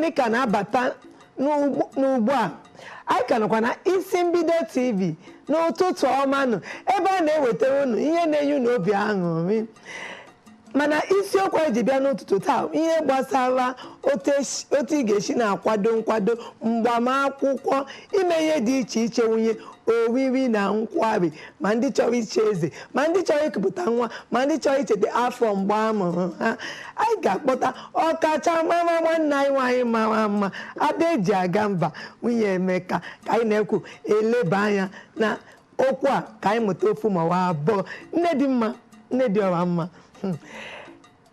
Bụrụ na ị ka na-abata n'ugbu a, anyị ka nọkwa na Isi Mbido TV n'ụtụtụ ọma nụ, ebe a na-ewetara unu ihe na-enye unu obi aṅụrị. Mana isiokwu anyị ji bịa n'ụtụtụ taa, ihe gbasara otu ị ga-esi na-akwado nkwado mgbamakwụkwọ, ime ihe dị iche iche, nwunye oriri na nkwari, ma ndị chọrọ iche eze, ma ndị chọrọ ikupụta nwa, ma ndị chọrọ icheta afọ mgbe a mụrụ ha. Anyị ga-akpọta ọkachamara, nwanne anyị nwaanyị mara mma, ada eji aga mba, nwunye Emeka, ka anyị na-ekwu eleba anya na okwu a, ka anyị mụta ofu ma ọ abụọ. Nne dị mma, nne dị ọra mma.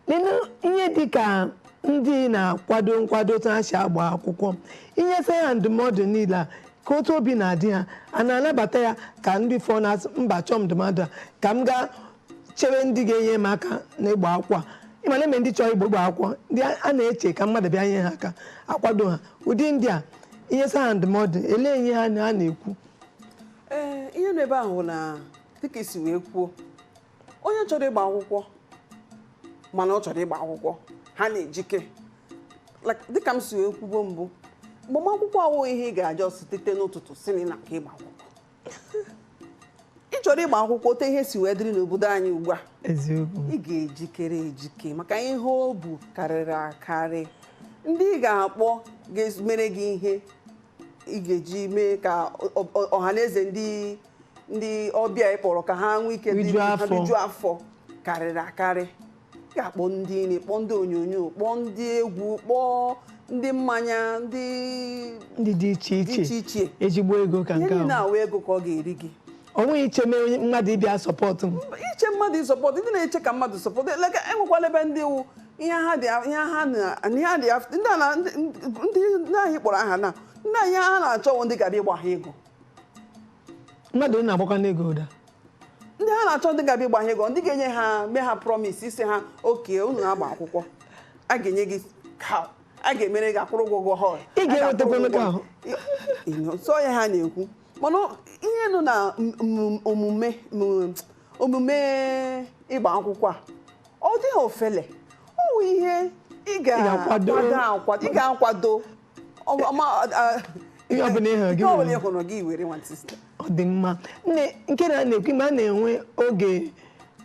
Nínú ihe dịka ndị na-akwado nkwado otu ha si agba akwụkwọ, inyefe ha ndụmọdụ niile a, ka otu obi na-adị ha, a na-anabata ya, ka ndị fọ na mba chọọ ndụmọdụ a, ka m gaa chere ndị ga-enye m aka n'ịgba akwụkwọ a? Ịma na eme ndị chọrọ ịgba akwụkwọ, ndị a na-eche ka mmadụ bịa nye ha aka akwado ha, ụdị ndị a, inyesa ha ndụmọdụ, elee ihe ha na-ekwu? Ee, ihe nọ ebe ahụ bụ na, dịka isi wee kwuo, onye chọrọ ịgba akwụkwọ, mana ọ chọrọ ịgba akwụkwọ, ha na-ejike. Like, dịka m si wee kwubo mbụ, agbamakwụkwọ awụ ihe ị ga-aja site n'ụtụtụ si na ị na-aga ịgba akwụkwọ. Ị chọrọ ịgba akwụkwọ, otu ihe si wee dịrị n'obodo anyị ugbu a, ị ga-ejikere ejike, maka ihe o bu karịrị akarị. Ndị ị ga-akpọ ga-emere gị ihe ị ga-eji mee ka ọha na eze, ndị ọbịa ị kpọrọ, ka ha nwee ike rijuo ha afọ. Rijuo afọ karịrị akarị. Ị ga-akpọ ndị nri, kpọọ ndị onyonyo, kpọọ ndị egwu, kpọọ ndị mmanya, ndị ndị dị iche dị iche. Iche iche. Ezigbo ego ka ihe nke niile ahụ. awụ ego ka ọ ga-eri gị. Ọ nweghị iche mee onye mmadụ ịbịa support m. Iche mmadụ ị support, ndị na-eche ka mmadụ support leka, enwekwala ebe ndị wụ ihe ha dị, ihe ha na ihe ha dị ndị a na ndị anyị kpọrọ aha na ndị anyị, ha na-achọ wụ ndị ga-abịa ịgba ha ego. Mmadụ na-agbakwa n'ego ụda. Ndị ha na-achọ, ndị ga-abịa ịgba ha ego, ndị ga-enye ha, mee ha promise, isi ha oke unu na-agba akwụkwọ, a ga-enye gị cow, a ga-emere gị, akwụrụ ụgwọ hall. Ị ga-enwetakwa cow. So ya ha na-ekwu, mana ihe nọ na omume ịgba akwụkwọ a, ọ dịghị ofele. Ọ wụ ihe ị ga-akwado. Ga-akwado, ị ga-akwado. Ihe ọbụla ị hụrụ gị ihe ọbụla were. ị hụrụ gị were, nwa sister. Ọ dị mma, nne. Nke na na-ekwu ma a na-enwe oge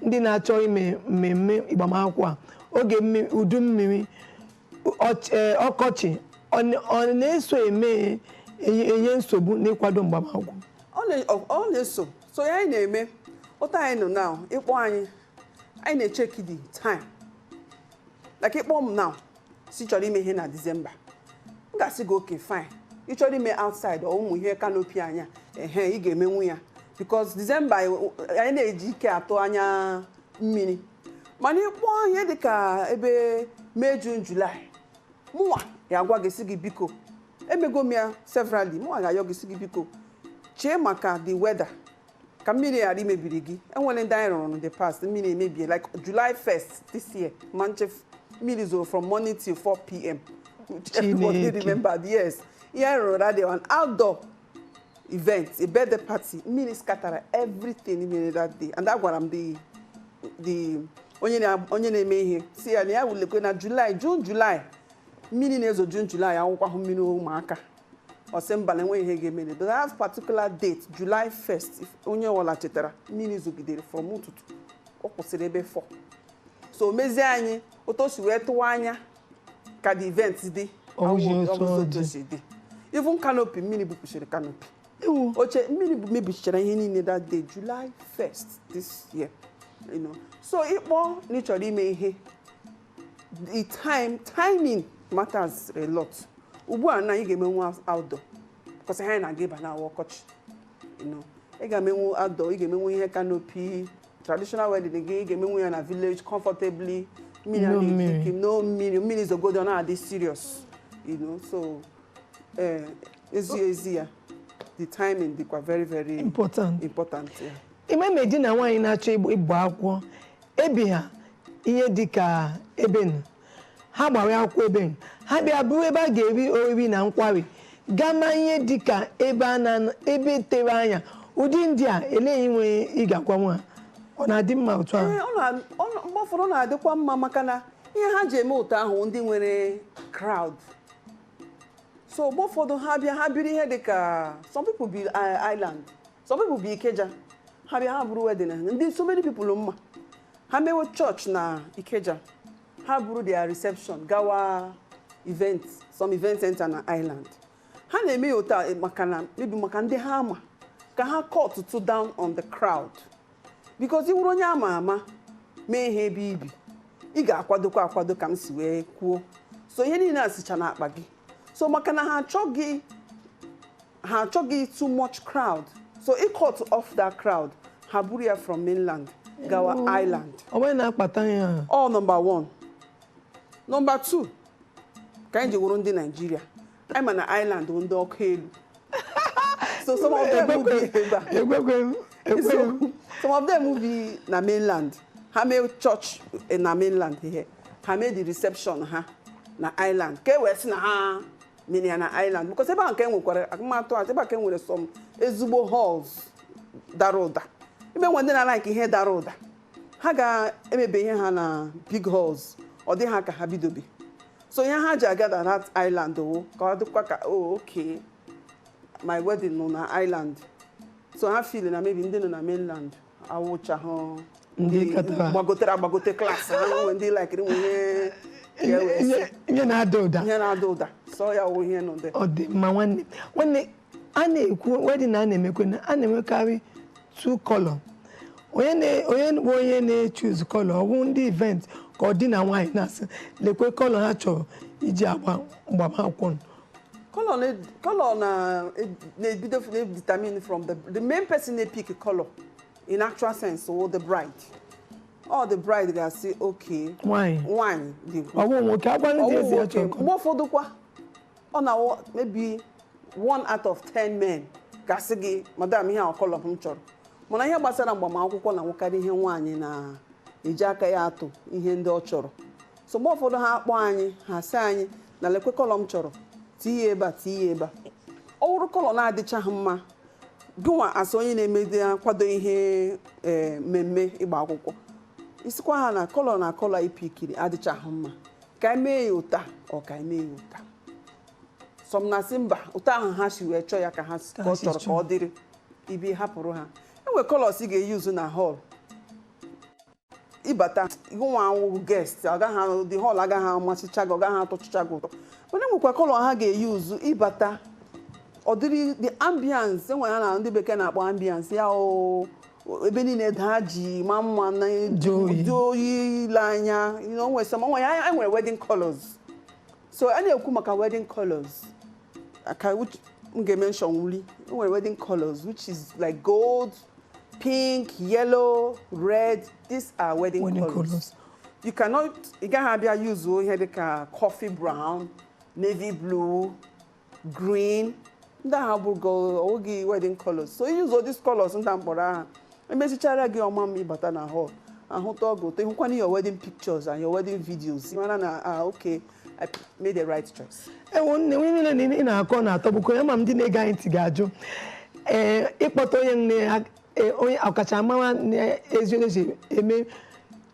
ndị na-achọ ime mmemme ịgbamakwụkwọ a, oge udu mmiri, ọkọchị, ọ na-eso eme enye nsogbu n'ịkwado mgbamakwụkwọ? Ọ na-eso. So ya anyị na-eme ụtọ anyị nọ now, ịkpọ anyị, anyị na-echeck the time. Like ịkpọ m now si chọrọ ime ihe na December, m ga-asị gị, "Okay, fine." Ị chọrọ ime outside, ọ ụmụ ihe canopy anya, ehe, ị ga-emenwu ya, because December anyị na-eji ike atụ anya mmiri. Mana ịkpọ ihe dịka ebe May, June, July, mụnwa ga-agwa gị sị gị biko, emego m ya severally, mụnwa ga-ayọ gị sị gị biko chee maka the weather, ka mmiri ghara imebiri gị. Enwere ndị anyị rụrụ in the past, mmiri emebie, like July 1st this year, ma nchefu, mmiri zoro from morning till 4 p.m., which everybody Chineke. remembered. Yes, ihe anyị rụrụ that day, an outdoor event, a birthday party, mmiri scattara everything mere that day. And agwara m the onye na-eme ihe si ya na ya wulekwe na July, June, July, mmiri na-ezo June, July, akwụkwọ ahụ mmiri ụmụaka. Ọ sị mba, na enweghị ihe ga-emere. But that particular date, July 1st, if onye ọbụla chetara, mmiri zogidere from ụtụtụ, ọ kwụsịrị ebe 4. So mezie anyị otu o si wee tụwa anya ka the event dị. Ọ bụghị otu ọ bụghị ọ otu o dị. si dị. Even canopy, mmiri bupụchiri canopy. Ewu. Oche, mmiri mebichichara ihe niile that day, July 1st this year. So ịkpọ na ị chọrọ ime ihe, the timing matters a lot. Ugbu a na ị ga-emenwu outdoor, because ihe anyị na-aga ịba na ọkọchị. Ị ga-emenwu outdoor, ị ga-emenwu ihe canopy, traditional wedding gị, ị ga-emenwu ya na village comfortably. Mmiri No a na-eji mmiri. ike, no mmiri, mmiri zogodo, ọ na-adị serious. So ezi ezi ya, the timing dịkwa very very important. Important, yeah. Ime ma di na nwaanyị na-achọ ịgba akwụkwọ, ebi ha ihe dịka ebe nọ ha gbara akwụkwọ, ebe nọ ha bịa bụrụ ebe a ga-eri oriri na nkwari, gama ihe dịka ebe a na ebe tere anya, ụdị ndị a, eleghị nwe ị ga-agwanwu ha, ọ na-adị mma otu ahụ? Ee, mgbe ụfọdụ ọ na-adịkwa mma, maka na ihe ha ji eme ụtọ ahụ, ndị nwere crowd. So mgbe ụfọdụ ha bịa, ha biri ihe dịka some people bi island, some people bi Ikeja, ha bịa, ha bụrụ wedding ha. Ndị so many people mma ha mewe church na Ikeja, ha bụrụ their reception gawa event, some event center na island. Ha na-eme ya otu a maka na maybe maka ndị ha ama ka ha cut to down on the crowd, because ị wụrụ onye ama ama mee ihe ebe ibi, ị ga-akwadokwa akwado ka m si wee kwuo. So ihe niile a sicha n'akpa gị. So maka na ha achọghị too much crowd, so ị cut off that crowd, ha buru ya from mainland gawa island. Ọ bụghị na-akpata ya. All number one. Number two, ka anyị ji wụrụ ndị Naijiria, anyị ma na island bụ ndị ọkụ elu, so some of them will be ebe a. Ekwekwe m, ekwe m. So, some of them will be na mainland, ha mee church na mainland here, ha mee the reception ha na island, ka e wee sị na ha mere ya na island, because ebe ahụ ka e nwekwara akụmatụ atụ, ebe a ka e nwere some ezigbo halls dara ụda, ebe nwe ndị na-like ihe dara ụda, ha ga-emebe ihe ha na big halls, ọ dị ha ka ha bidobe. So ihe ha ji aga na that island o ka ọ dịkwa ka, oh, okay, my wedding nọ na island. So ha feel na maybe ndị nọ na mainland awụchahụ Ndị katara. Gbagotere agbagote class ha nwe ndị likiri nwe ihe ga-ewe sị. Ihe na-ada ụda. Ihe na-ada ụda, so ya wụ ihe nọ there. Ọ dị mma, nwanne. Nwanne, a na-ekwu wedding a na-emekwe na a na-enwekarị two color. Onye na onye bụ onye na-echoose color, ọ bụ ndị event ka ọ dị na nwaanyị na-asị lekwe color ha chọrọ iji agba mgbamakwụkwọ? Color na na-ebido na-determine from the main person na-pick color in actual sense or the bride. Ọ the bride ga-asị okay. Nwaanyị. Nwaanyị dị. Ọ bụ nwoke agwa ndị ezi ya chọrọ Mgbe ụfọdụ kwa, ọ na-awụ maybe 1 out of 10 men ga-asị gị, "Madam, ihe a color m chọrọ." Mana ihe gbasara mgbamakwụkwọ na-nwụkarị ihe nwaanyị na-eji aka ya atụ ihe ndị ọ chọrọ. So mgbe ụfọdụ ha akpọ anyị, ha sị anyị na lekwe color m chọrọ, tinye ebe a, tinye ebe a. Ọ wụrụ color na-adịchaghị mma, gịnwa asị onye na-emede akwado ihe mmemme ịgba akwụkwọ, isikwa ha na color na color ipikiri adịchaghị mma, ka anyị mee ya ụta, ọ ka anyị mee ya ụta. Some na-asị mba, ụta ahụ ha si wee chọọ ya ka ha ka ha ọ si chọrọ ka chọọ. Ọ dịrị ibi hapụrụ ha. Enwe colors ị ga-eyuzu na hall, ịbata nwa awụ guest agaghị, the hall agaghị amasịcha gị, ọ gaghị atọchicha gị ụtọ. Mana enwekwa color ha ga-eyuzu, ịbata ọ dịrị the ambience. Enwere ha na ndị bekee na-akpọ ambience ya, o ebe niile daa ji ma mma na Dị oyi. Dị oyi ile anya. Nwere some onwe ya nwere wedding colors. So a na-ekwu maka wedding colors aka which m ga-mention wuli nwere wedding colors which is like gold, pink, yellow, red. These are wedding, Wedding colors. Colours. You cannot, ị gaghị abịa use ihe dịka coffee brown, navy blue, green. Ndị ahụ abụghị oge wedding colors. So use all these colors ndị a mkpọrọ aha, emechichara gị ọma mma, ịbata na hall, ahụta ọgụ ụtọ, ịhụkwana your wedding pictures and your wedding videos, ị mara na, ah, okay, I made the right choice. Ewo nne, onye niile na ị na-akọ na-atọgbukọ ya ma ndị na-ege anyị ntị ga-ajụ ee ịkpọta onye nne onye ọkachamara na-ezi ezi eme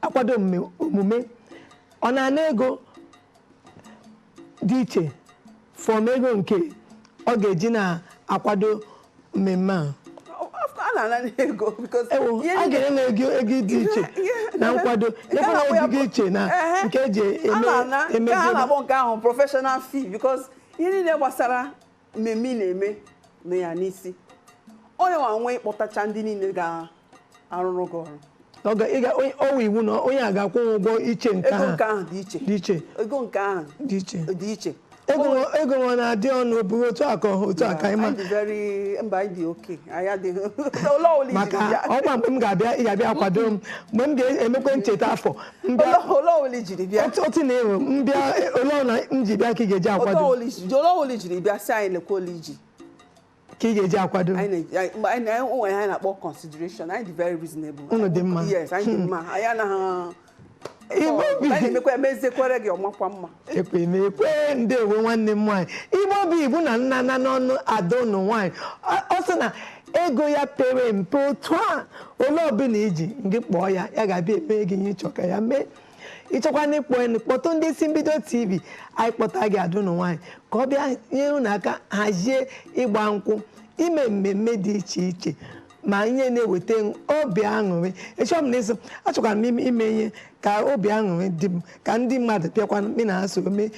akwado omume, ọ na-ana ego dị iche from ego nke ọ ga-eji na-akwado mmemme a? A na-ana ego because Ewo, ihe a ga-enye ego dị iche na nkwado, nyekwana ego dị iche na nke eji a eme na-ana nke emezi. A na-akpọ nke ahụ professional fee, because ihe niile gbasara mmemme ị na-eme nọ ya n'isi. Onye nwa nwe ịkpọtacha ndị niile ga-arụrụ gị ọrụ. Ọ wụ iwu na onye a ga-akwụ ụgwọ iche nke Ego nke ahụ ahụ dị iche. Dị iche. Ego nke ahụ dị iche. Dị iche. Ego ọ na-adị ọnụ bụrụ otu aka otu aka ịma? Anyị dị very, mba, anyị dị oke, anyị adịghị ole ole ijiri Maka bịa. ọkwa mgbe m ga-abịa, ị ga-abịa akwado m mgbe m ga-emekwe ncheta afọ m bịa. Ole ole ijiri bịa. Otu na-ewe m bịa, ole ọ na m ji bịa ka ị ga-eji ole akwado. Ole ole ijiri bịa, sị anyị lekwa ole iji Ka ị ga-eji akwado. Anyị na- mgbe anyị na- o nwere ihe anyị na-akpọ consideration. Anyị dị very reasonable. Unu dị mma. Yes, anyị dị mma, anyị anaghị Igbo anyị na-emekwa emezekwere gị ọmakwa mma. Ekwe m ekwe. Ndewo, nwanne m nwaanyị. Igbo bụ ibu na nna na n'ọnụ ada ụnụ nwaanyị. Ọ sị na ego ya pere mpe otu a, ole ọbụla iji ngị kpọọ ya, ya ga-abịa eme gị ihe ịchọ ka ya mee. Ịchọkwa na ịkpọ enu, kpọtụ ndị Isi Mbido TV. Anyị kpọta gị ada unu nwaanyị ka ọ bịa nyere unu aka hazie ịgba nkwụ, ime mmemme dị iche iche, ma ihe na-eweta obi aṅụrị. Echọrọ m na ịsụ, achọkwara m ime ihe ka obi aṅụrị dị m, ka ndị mmadụ bịakwa mị na ha soro mee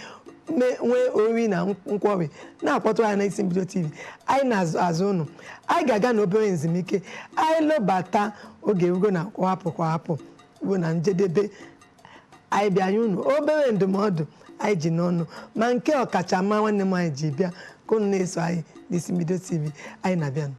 nwee oriri na nkwọrị. Na-akpọtụ anyị na Isi Mbido TV. Anyị na-azụ azụ unu. Anyị ga-aga n'obere ezumike. Anyị lọbata, oge erugo na kwahapụ kwahapụ ruo na njedebe. Anyị bịa nye unu obere ndụmọdụ anyị ji n'ọnụ, ma nke ọkachamara nwanne m anyị ji bịa, ka unu na-eso anyị n'Isi Mbido TV. Anyị na-abịa.